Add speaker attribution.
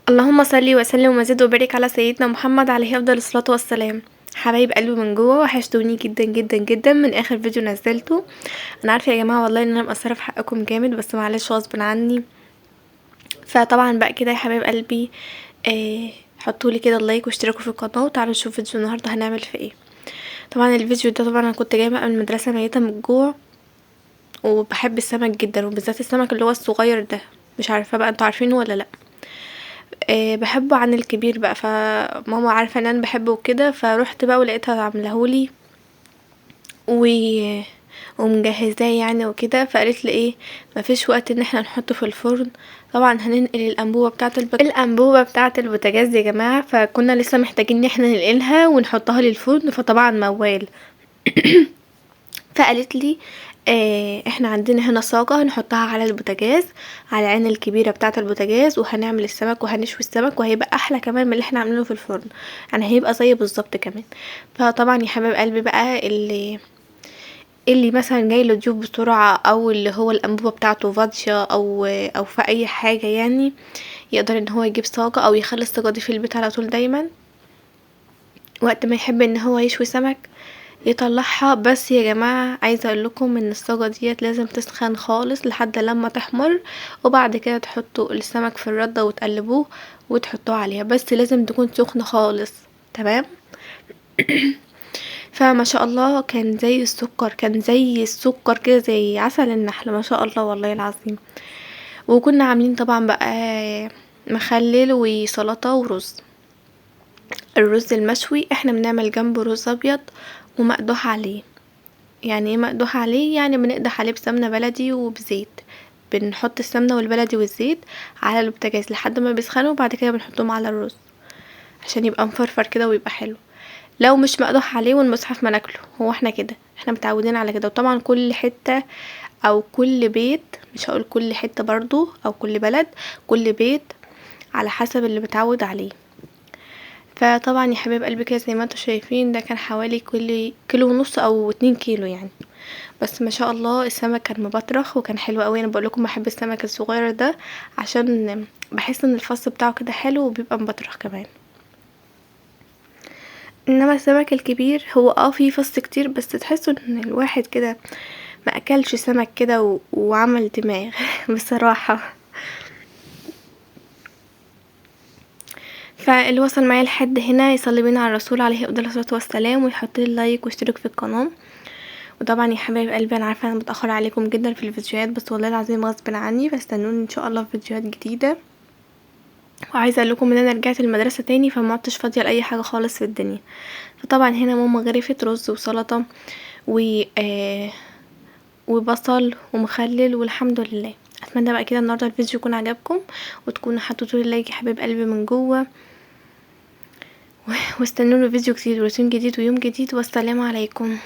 Speaker 1: اللهم صل وسلم وزد وبارك على سيدنا محمد عليه افضل الصلاة والسلام. حبايب قلبي من جوه، وحشتوني جدا جدا جدا من اخر فيديو نزلته. انا عارفه يا جماعة والله ان انا مقصرة في حقكم جامد، بس معلش غصب عني. فطبعا بقى كده يا حبايب قلبي حطولي كده ال like واشتركوا في القناة، وتعالوا نشوف فيديو النهارده هنعمل في ايه. طبعا الفيديو ده طبعا انا كنت جاية بقى من المدرسة ميته من الجوع، وبحب السمك جدا، وبالذات السمك اللي هو الصغير ده، مش عارفه بقى انتوا عارفينه ولا لا. بحبه عن الكبير بقى، فماما عارفه ان انا بحبه وكده، فروحت بقى ولقيتها عاملهولي ومجهزاه يعني وكده. فقالت لي ايه، مفيش وقت ان احنا نحطه في الفرن، طبعا هننقل الانبوبة بتاعه البوتاجاز يا جماعة، فكنا لسه محتاجين ان احنا ننقلها ونحطها للفرن، فطبعا موال. فقالت لي احنا عندنا هنا صاجه هنحطها على البوتاجاز، على العين الكبيرة بتاعه البوتاجاز، وهنعمل السمك وهنشوي السمك، وهيبقى احلى كمان من اللي احنا عاملينه في الفرن، يعني هيبقى زي بالظبط كمان. فطبعا يا حبايب قلبي بقى اللي مثلا جاي له ضيوف بسرعة، او اللي هو الانبوبة بتاعته فاضية او في اي حاجة يعني، يقدر ان هو يجيب صاجه او يخلي الصاجه دي في البيت على طول دايما، وقت ما يحب ان هو يشوي سمك يطلعها. بس يا جماعة عايزه اقول لكم ان الصاجه ديت لازم تسخن خالص لحد لما تحمر، وبعد كده تحطوا السمك في الردة وتقلبوه وتحطوه عليها، بس لازم تكون سخنة خالص، تمام؟ فما شاء الله كان زي السكر، كان زي السكر كده، زي عسل النحل ما شاء الله والله العظيم. وكنا عاملين طبعا بقى مخلل وسلطة ورز. الرز المشوي احنا بنعمل جنبه رز ابيض ومقدوح عليه. يعني ايه مقدوح عليه؟ يعني بنقدح عليه بسمنه بلدي وبزيت، بنحط السمنة والبلدي والزيت على البوتاجاز لحد ما بيسخنوا، وبعد كده بنحطهم على الرز عشان يبقى مفرفر كده ويبقى حلو. لو مش مقدوح عليه والمصحف ما ناكله، هو احنا كده احنا متعودين على كده. وطبعا كل حتة او كل بيت، مش هقول كل حتة برضو او كل بلد، كل بيت على حسب اللي متعود عليه. فطبعا يا حبايب قلبي كده زي ما انتوا شايفين ده كان حوالي كل كيلو ونص او 2 كيلو يعني، بس ما شاء الله السمك كان مبطرخ وكان حلو قوي. انا بقول لكم بحب السمك الصغير ده عشان بحس ان الفص بتاعه كده حلو وبيبقى مبطرخ كمان. انما السمك الكبير هو فيه فص كتير، بس تحسوا ان الواحد كده ما اكلش سمك كده وعمل دماغ بصراحة. فاللي وصل معايا لحد هنا يصلي بينا على الرسول عليه افضل الصلاة والسلام، ويحط لي لايك واشترك في القناة. وطبعا يا حبايب قلبي انا عارفه انا متاخرة عليكم جدا في الفيديوهات، بس والله العظيم غصب عني، فاستنوني ان شاء الله في فيديوهات جديدة. وعايزه اقول لكم ان انا رجعت المدرسة تاني، فما عدتش فاضية لاي حاجة خالص في الدنيا. فطبعا هنا ماما غرفت رز وسلطة وبصل ومخلل، والحمد لله. اتمنى بقى كده النهارده الفيديو يكون عجبكم، وتكونوا حطيتوا لي لايك يا حبايب قلبي من جوه، واستنوني فيديو جديد وروتين جديد ويوم جديد. والسلام عليكم.